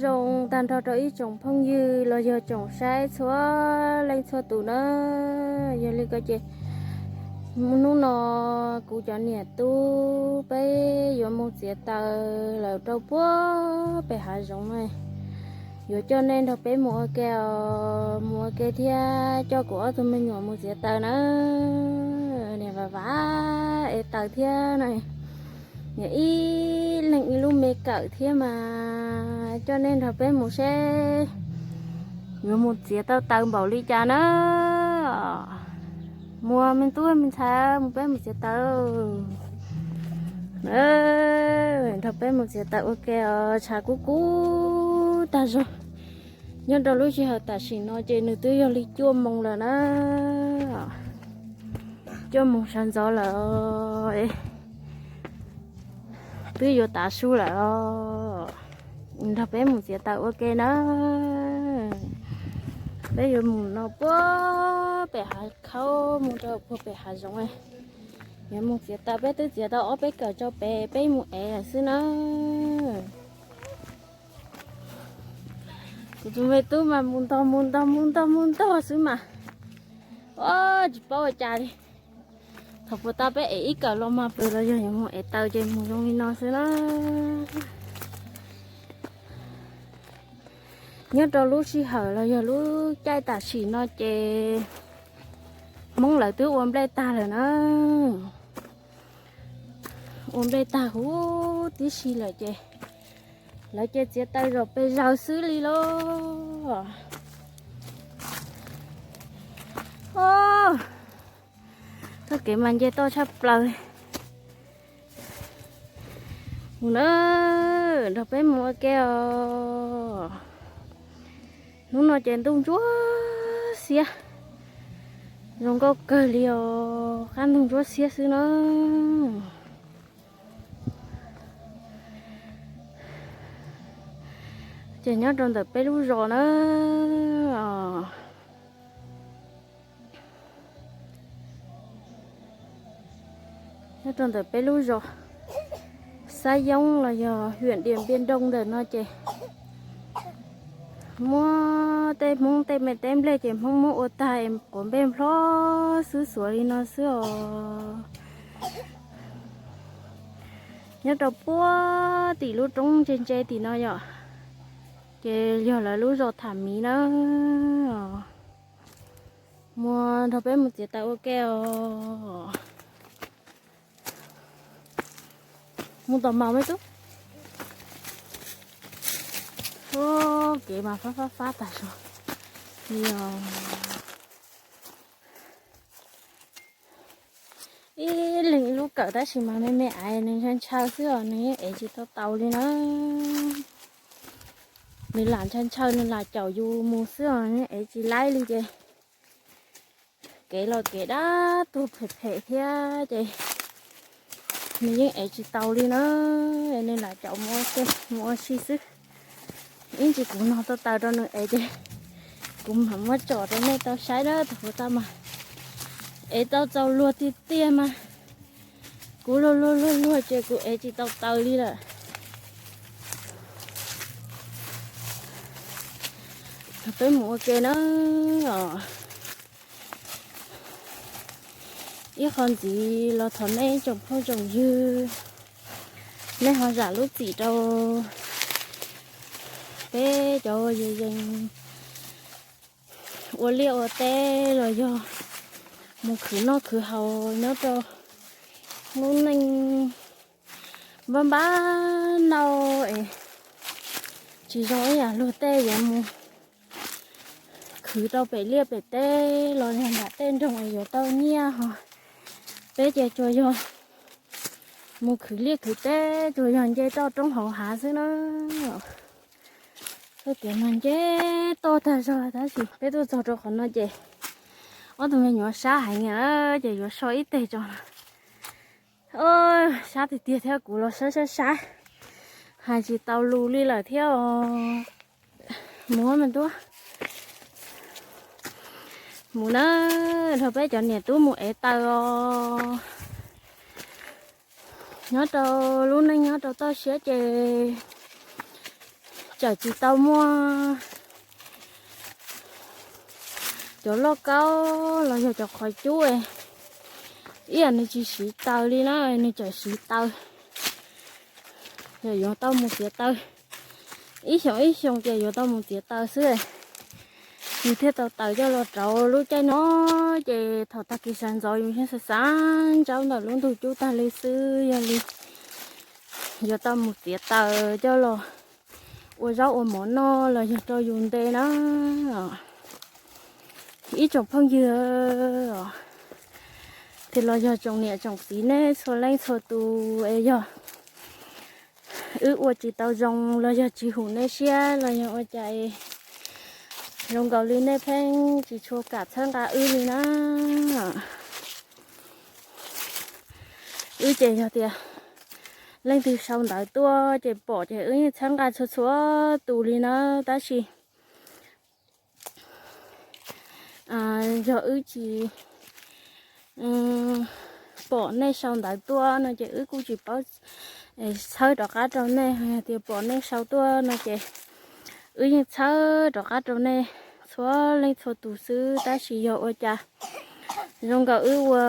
Zoo tag nrho rau ib tsoom phooj ywg los yog tsoom saib txhua leej txhua tus na. Yog li ko ces hnub no kuv cov niam tub peb yuav mus txiav taws lawm rau puag pem hav zoov na. Yuav coj nej nrog peb mus ua ke os, mus ua ke thiab coj kuv ob tug me nyuam mus txiav taws na. Niam vam vam ev taws thiab na. Niam ib leeg ib lub me kawm thiab mas coj nej nrog peb mus seb yuav mus txiav tau taws npaum li cas na. Mus me tub me ntxhais, mus peb mus txiav taws. Nrog peb mus txiav taws ua ke os, tshav kub kub tag zog. Nyob rau lub sij hawm tam sim no ces nws twb yog li cuaj moos lawm na. Cuaj moos sawv ntxov lawm, twb yuav tav su lawm os. Nrog peb mus txiav taws ua ke na. Peb yuav mus no puag pem hav khaub mus rau puag pem hav zoov. Yuav mus txiav taws, peb twb txiav tau ob peb kawm rau pem, peb mus ev xwb na. Kuv tus me tub mas mus ntog mus ntog mus ntog mus ntog xwb mas, o, tsis paub ua cas li. Thaum puas tau peb ev ib kawm los mas pw los yog yuav mus ev taws ces mus zoo li no xwb na. Nyob rau lub sij hawm los yog lub caij tam sim no ces Hmoob lawv twb ua nplej tag lawm na. Ua nplej tag huv tib si lawm ces lawv ces txiav taws zom pes zaws xwb li lauj. Txoj kev mas nce toj tshaj plaws li. Mus na, nrog peb mus ua ke os. Hnub no ces ntuj ntsuab xiab, zoo nkauj kawg li os, qab ntuj ntsuab xiab xwb na. Ces nyob rau ntawm peb lub zos na, nyob rau ntawm peb lub zos Xab Yoob los yog huyện Điện Biên Đông ntawm no ces muab tej Hmoob tej me teb nplej ces Hmoob muab ua tag es quav nplej nplhob xwb xuav li no xwb os. Nyob rau puag tim lub roob ntse ntse tim no yom, ces yog lawv lub zos tham miv na. Mus nrog peb mus txiav taws ua ke os. Mus tom mas me tub. Kev mas fab fab fab tas zog li os. Ib leeg ib lub kawm tab sis mas me me aiv nws ntshaw ntshaw xwb os, nws yeej ev tsis tau taus li na. Nws lam ntshaw ntshaw nws lam caum yus mus xwb os, nws ev tsis laib li ces kev los kev dab tuag phem phem thiab ces nws yeej ev tsis taus li na. Nws lam caum mus ua si xwb. Ib ntsis kuv nog tau taws rau nws ev ces kuv mam muab tsom rau nej tau saib na. Thaum kuv tau mas ev tau txaus luag tiag tiag mas kuv luag luag luag luag ces kuv ev tsis tau taws li lawm. Peb mus ua ke na. Ib qho ntxiv los thov nej tsoom phooj tsoom ywg, nej ho zam lub txim rau peb cov yees yees ua liaj ua teb los yog mus khwv noj khwv haus nyob rau lub neej npab npab no es tsis zoo ib yam luag tej yuav mus khwv rau pem liaj pem teb los yog nram tej nroog es yuav tau nyiaj ho. Peb ces tsuas yog mus khwv liaj khwv teb tsuas yog nce toj roob hauv hav xwb na. Txoj kev mas nce toj tag zog tab sis peb tuaj txog rau qhov no ces ob tug me nyuam sab heev na, ces yuav so ib teg tso. Sab tiag tiag thiab, kuv los sab sab sab, hais tsis tau lus li lawm thiab os. Mus me tub, mus na, nrog peb cov niam tub mus ev taws os. Nyob rau lub neej nyob rau toj siab ces txawm tsis tau muaj cov lauj kaub los yog cov qhov cub, ib yam nws tsis siv taws li na, nws txawm siv taws. Yog yuav tau mus txiav taws, ib xyoos ib xyoos ces yuav tau mus txiav taws xwb, nws thiaj tau taws coj los rauv. Lub caij no ces thaum tag kis sawv ntxov yus yeej xav xav ntsaub ntawm lub ntug cub tag li xwb, yog li yuav tau mus txiav taws coj los ua zaub ua mov noj los yog rau yus nte na. Ib tsoom phooj ywg thiab los yog tsoom niam tsoom txiv nej txhua leej txhua tus es yog wb ua tsis tau zoo los yog tsis hum nej siab los yog ua cas es zoo nkaus li nej pheej tsis tshua kam txhawb nqa wb li na. Wb ces yog tias leej twg sau ntawv tuaj ces pom ces wb yeej txhawb nqa txhua txhua tus li na, tab sis yog wb tsis pom nej sau ntawv tuaj no ces wb kuj tsis paub txhawb rov qab rau nej. Yog tias pom nej sau tuaj no ces wb yeej txhawb rov qab rau nej txhua leej txhua tus xwb, tab sis yog ua cas zoo nkaus wb ua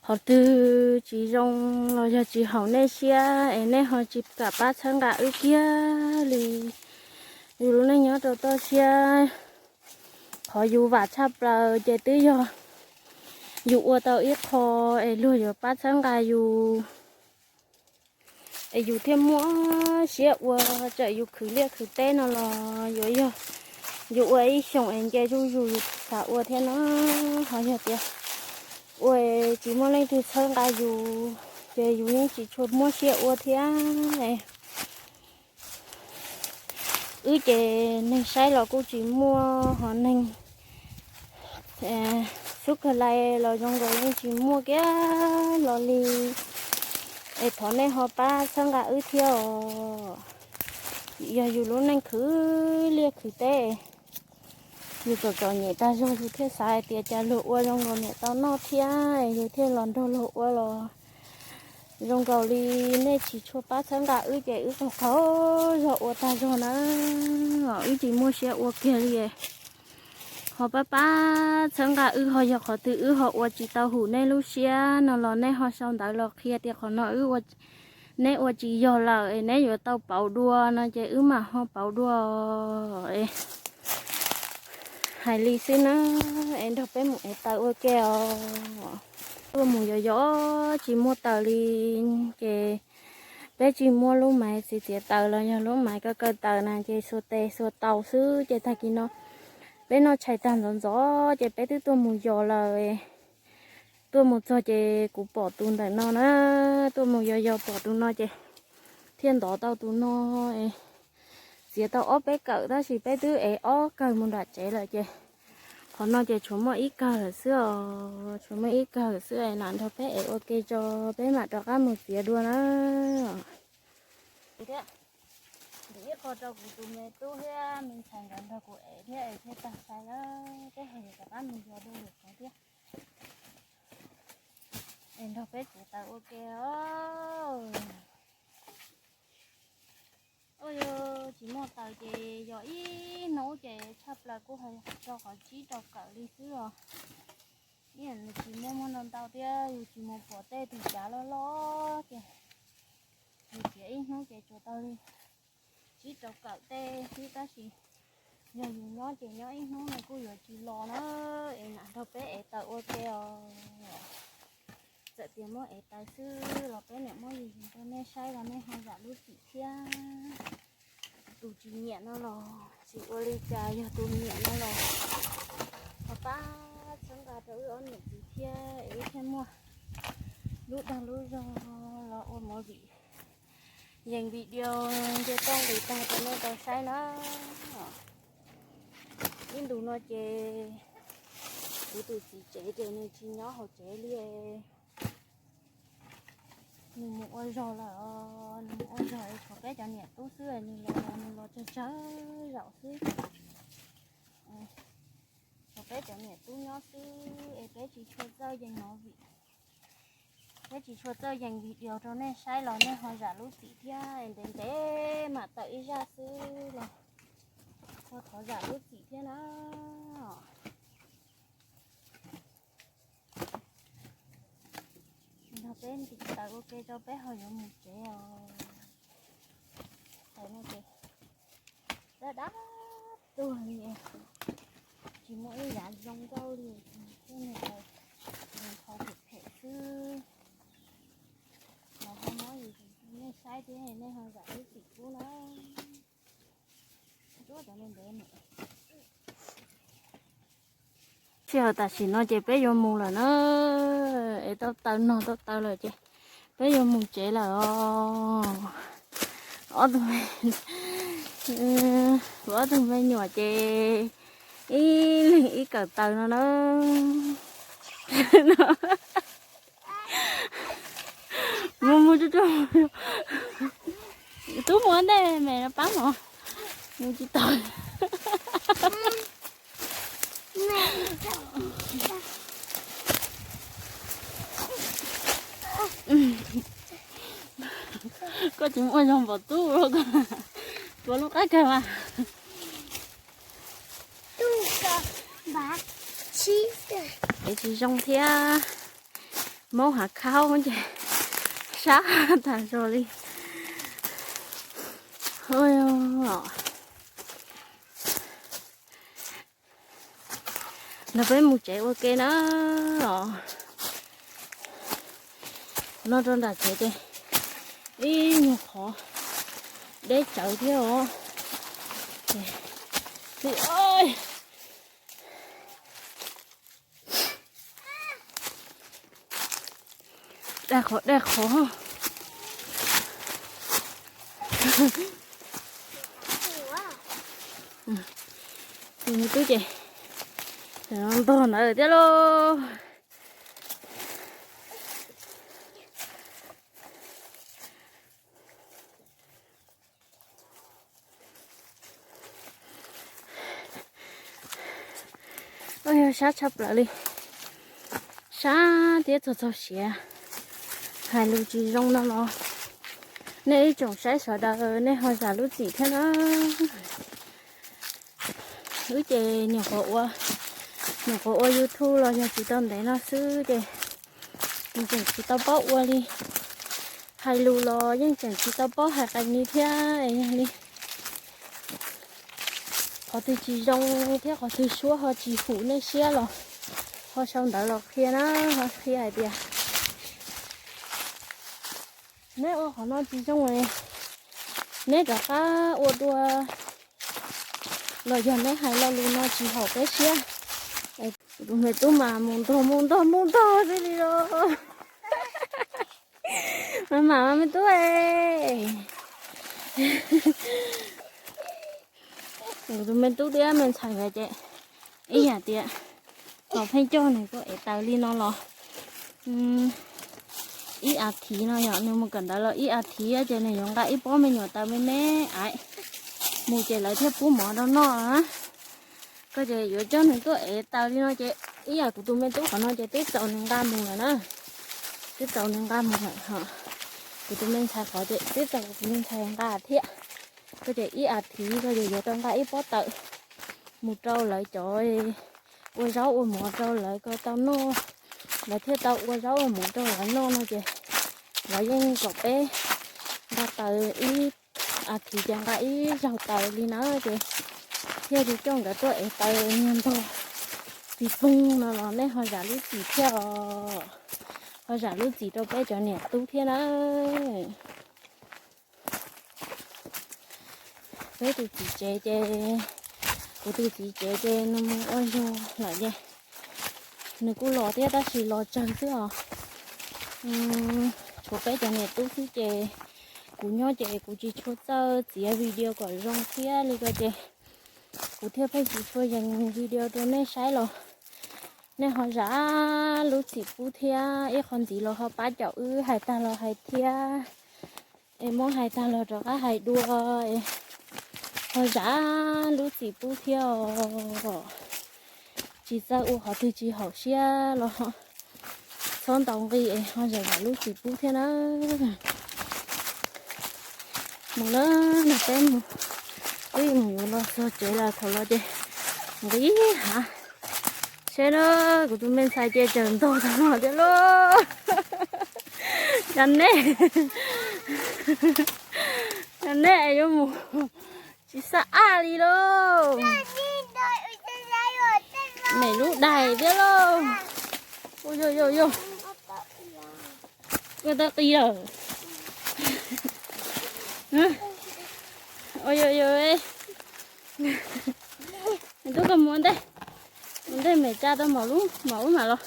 qhov twg tsis zoo los yog tsis haum nej siab es nej ho tsis kam pab txhawb nqa wb kiag li. Yus lub neej nyob rau toj siab, qhov yus vam tshaj plaws ces twb yog yus ua tau ib qho es luag yuav pab txhawb nqa yus es yus thiaj muaj siab ua. Txawm yus khwv liaj khwv teb no los yuav yog yus ua ib xyoos es nce zuj zus yus xav ua thiab no, ho yog tias ua tsis muaj leej twg txhawb nqa yus ces yus yeej tsis tshua muaj siab ua thiab. Wb ces neeg saib los kuj tsis muaj, ho neeg xub kawg lais los zoo nkaus yeej tsis muaj kiag los li. Es thov nej ho pab txhawb nqa wb thiab os. Yog yus lub neej khwv liaj khwv teb, yus txom txom nyem tag zog yus thiaj xav hais tias cas luag ua zoo nkaus niam tau noj thiab, yus thiaj los nrog luag ua los zoo nkaus li nej tsis tshua pab txhawb nqa wb ces wb qaug qaug zog ua tag zog na, wb tsis muaj siab ua kiag li. Ho pab pab txhawb nqa wb, ho yog qhov twg wb ho ua tsis tau hum nej lub siab no los nej ho sau ntawv los qhia tias qhov no neb ua tsis yog lawm es neb yuav tau pauv dua no ces wb mam ho pauv dua. Hais li xwb na, es nrog peb mus ev taws ua ke os. Tuaj mus yos yos tsis muaj taws li, ces peb tsis muaj lub maiv txiav taws los yog lub maiv kaw kaw taws na, ces xuas tes xuas taus xwb. Ces tag kis no peb noj tshais tag ntxov ntxov ces peb twb tuaj mus yos lawm. Tuaj mus txog ces kuv pom tus ntawm no na, tuaj mus yos yos pom tus no ces thiaj ntov tau tus no. Txiav tau ob peb kawm tab sis peb twb ev ob kawg mus nram tsev lawm ces qhov no ces tshuav muaj ib kawg lawm xwb os, tshuav muaj ib kawg lawm xwb es lam nrog peb ev ua ke tso, peb mam rov qab mus txiav dua na. Thiab, ntim ib qho rau kuv tus me tub thiab me ntxhais nkawd nrog kuv ev thiab es thiaj tag sai na, peb ho yuav rov qab mus yos dua lwm qhov thiab. Es nrog peb txiav taws ua ke os. Ua yog tsis muaj taws ces yog ib hnub ces tshaj plaws kuj ho rau qhov tsib rau kawm li xwb os. Ib yam nws tsis muaj muaj ntau ntau thiab yus tsis mus pom tej tus cav loj loj ces yus txiav ib hnub ces tsuas tau li tsib rau kawm tej xwb tab sis yog yus nyob ces nyob ib hnub no kuj yuav tsis los na. Es mam nrog peb ev taws ua ke os. Txawm tias muab ev taws xwb los peb niam muab yus yus rau nej saib los nej ho zam lub txim thiab. Tus tsis nyiam no los tsis ua li cas, yog tus nyiam no los ho pab txhawb nqa rau wb ob niam txiv thiab es wb thiaj muaj lub dag lub zog los ua movie, yees video nce toj nqis tag rau nej tau saib na. Ib ntus no ces kuv tus txiv tsev ces nws tsis nyob hauv tsev li. Nws mus ua zog lawm, nws mus ua zog es tshuav peb cov niam tub xwb, nws los nws los tsawg tsawg zaum xwb. Tshuav peb cov niam tub nyob xwb es peb tsis tshua txawj yees movie. Peb tsis tshua txawj yees video rau nej saib los nej ho zam lub txim thiab, ntev ntev mam tawm ib zaj xwb los ho thov zam lub txim thiab na. Nrog peb ntim taws ua ke rau peb ho yuav mus tsev os. Taws no ces dab dab tuag li, tsis muaj ib yav zoo nkauj li, thiab nws taws nws qhov phem phem xwb. Los ho muab nej saib thiab nej ho zam lub txim pub na. Sij hawm tam sim no ces peb yuav mus lawm na, es tau taws no tau taws lawm ces peb yuav mus tsev lawm os. Ob tug me, ob tug me nyuam ces ib leeg ib kawm taws no na. Mus mus tsuag tsuag, tub mus ua ntej me no pab mus, mus tsis tau. Koj tsis muaj zog npaum tub, tuav lub qab kawg mas. Es tsis zoo thiab, maub hav khaub ces sab tag zog li. Nrog peb mus tsev ua ke na. No rau nram tsev ces ib nyuag qhov deb tsawv thiab os. Daj qhov daj qhov. Tus me tub ces ntog ntawd thiab lauj. Ua yog sab tshaj plaws li, sab thiab txaus txaus siav, hais lus tsis zoo no los nej ib tsoom saib sawv daws nej ho zam lub txim thiab na. Wb ces nyuam qhuav ua, nyuam qhuav ua YouTube los yog tsis tau ntev no xwb ces tseem tsis tau paub ua li. Hais lus los yeej tseem tsis tau paub hais qee li thiab yog li qhov twg tsis zoo thiab qhov twg suab ho tsis hum nej siab los ho sau ntawv los qhia na, ho qhia hais tias neb ua qhov no tsis zoo, neb rov qab ua dua, los yog neb hais lo lus no tsis haum peb siab. Tus me tub mas mus ntog mus ntog mus ntog xwb li los. Mas mam me tub, tus me tub thiab me ntxhais nkawd ces ib yam tias los pheej coj nws tuaj ev taws li no los ib as thiv no yom, nws mus kawm ntawv los ib as thiv ces nws yuav nqa ib pob me nyuam taws me me aiv mus ces lawv thiaj pub mov rau noj na. Koj ces yuav coj nws tuaj ev taws li no ces ib yam kuv tus me tub qhov no ces twb txaus nws nqa mus lawm na. Twb txaus nws nqa mus lawm ho. Kuv tus me ntxhais qhov ces twb txaus kuv tus me ntxhais nqa thiab. Koj ces ib as thiv koj ces yuav tau nqa ib pob taws mus rau lawv cov ua zaub ua mov rau lawv ko tau noj, lawv thiaj tau ua zaub ua mov rau lawv noj no ces lawv yeej kom peb nqa taws ib as thiv ces nqa ib zaug taws li na ces thiaj li coj nkawd tuaj ev taws niag ntog tsis poob no los nej ho zam lub txim thiab os, ho zam lub txim rau peb cov niam tub thiab na. Peb tus txiv tsev ces, kuv tus txiv tsev ces nws mus ua zog lawm ces nws kuj los thiab tab sis los tsawg xwb os. Tshuav peb cov niam tub xwb ces kuv nyob ces kuv tsis tshua txawj txiav video kom zoo thiab li ko ces kuv thiaj pheej tsis tshua yees video rau nej saib los nej ho zam lub txim pub thiab, ib qho ntxiv los ho pab caum wb hais tag los hais thiab, es muab hais tag los rov qab hais dua, es ho zam lub txim pub thiab os. Tsis txawj ua qhov twg tsis haum siab los Txhob ntaus nqi es ho zam zam lub txim pub thiab na. Mus na, nag peb mus, twb mus yuav los txog tsev lawm, thaum los ces nqis hav. Seb na, kuv tus me ntxhais ces tseem ntog tag no thiab lauj. Yog nej, yog nej yuav mus tsis xav aj li lauj. Mem lub daim thiab lauj. Ua yog yog yog, ua tau qis lawm. Ua yog yog, tub koj mus ua ntej, ua ntej mem tsa tau mom lub mam los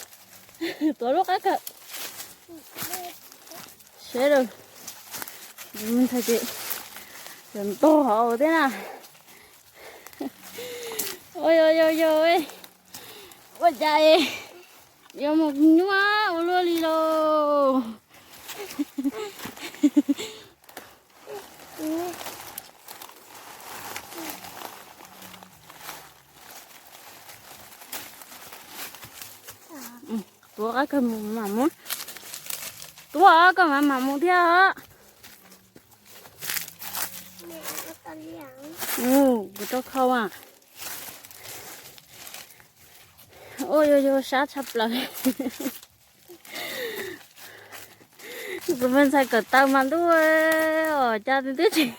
tuav lub qab kawg. Seb lawm, ntag ces yog ntog hauv thiab na. Ua yog yog yog, ua cas yuav mus nyuaj ua luaj li lauj. Tuav qab kawg mus mam mus. Tuav koj mam mam mus thiab os. Kuv rau khau a. Ua yog yog sab tshaj plaws. Tus me ntxhais kawm taw mas ntuj, os cas nws twb tsis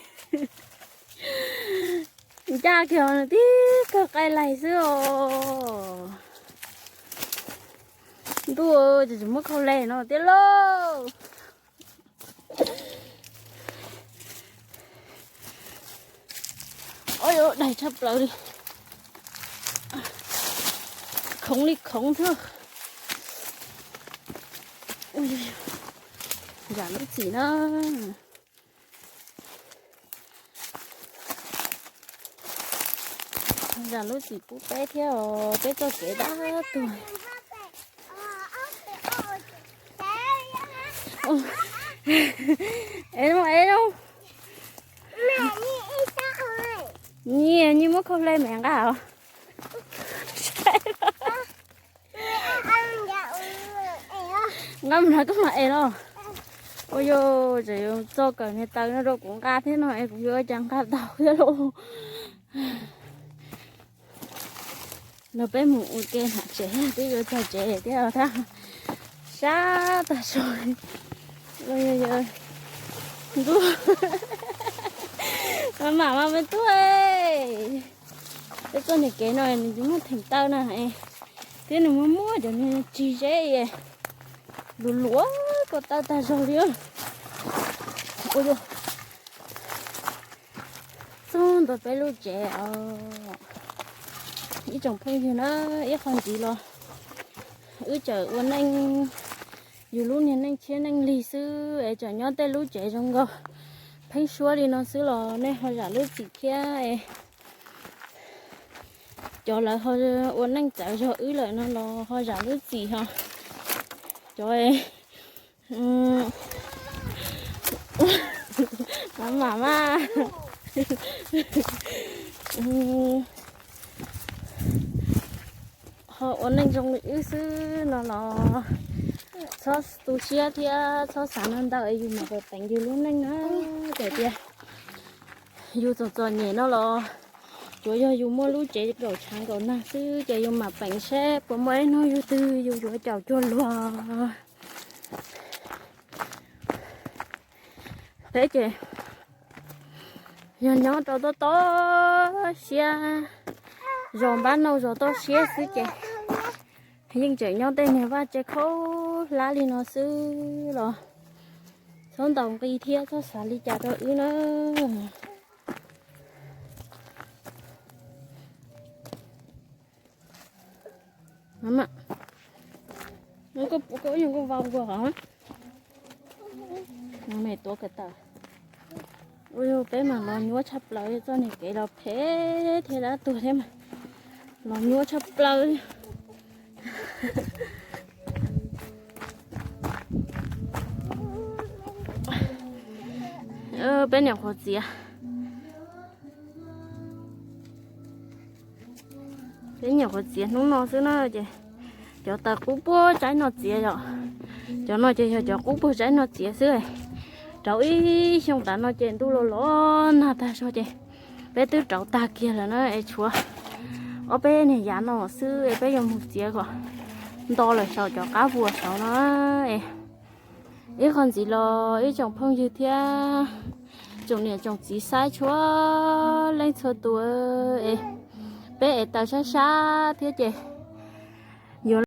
ncaj kiag, nws tib kawg qaij laig xwb os. Ntuj, ces tsis muab khau le no tiag lauj. Ua yog daig tshaj plaws li, khoov li khoov thiab. Zam lub txim na. Zam lub txim pub peb thiab os, peb txoj kev dab tuag. Es, es, nyias nyias muab khau hle me nqa os. Nqa mus no koj mam es los. Ua yog tseem yuav txo kawm niag taw no rau kuv nqa thiab no es kuv yuav ua cas nqa tau thiab lauj. No peb mus ua ke nram tsev twb yuav txog tsev thiab thiab. Sab tag zog. Ntuj, mam mam me tub, peb txoj niag kev no nws tsis muaj theem taw na, thiab nws muaj muaj cov niag tsig zeb luav luav ko taw tag zog li. Ua yog txog ntawm peb lub tsev os, ib tsoom phooj ywg na, ib qho ntxiv los wb tseem ua neej yus lub niag neej tshiab neej lig xwb es tseem nyob tej lub tsev zoo nkaus pheeb suab li no xwb los nej ho zam lub txim thiab. Cov lawv ho ua neej txawv zog wb lawm no los ho zam lub txim ho. Cov mam mam mas ho ua neej zoo li wb xwb no los txhob tu siab thiab txhob xav ntau ntau es yus mam peem yus lub neej na. Ces tias yus txom txom nyem no los tsuav yog yus muaj lub tsev nkaum tshav nkaum nag xwb ces yus mam peem seb puas muaj ib hnub yus twg yus yuav caum cuag luag. Peb ces yog nyob rau tob tob siab, zos npab nauj zos toj siab xwb ces yeej tseem nyob tej niag vaj tse khaub hlab li no xwb los txhob ntaus nqi thiab txhob xav li cas rau wb na. Koj yog koj vau kua qhov me tuav kawm tawm. Ua peb mas los nyuaj tshaj plaws, txoj niag kev los phem thiab dab tuag thiab mas los nyuaj tshaj plaws. Peb niam qhuav txiav, peb niam qhuav txiav hnub no xwb na ces cov taws qub puag tsaib no txiav yom. Cov no ces yog cov qub puag zaib no txiav xwb. Rauv ib xyoo tas no ces ntuj los los nag tag zog ces peb twb rauv tag kiag lawm na es tshuav ob peb niag yav no xwb es peb yuav mus txiav kom nto lawm saum cov qab vuas saud no es ib qho ntxiv los ib tsoom phooj ywg thiab tsoom niam tsoom txiv saib txhua leej txhua tus es peb ev taws sab sab thiab ces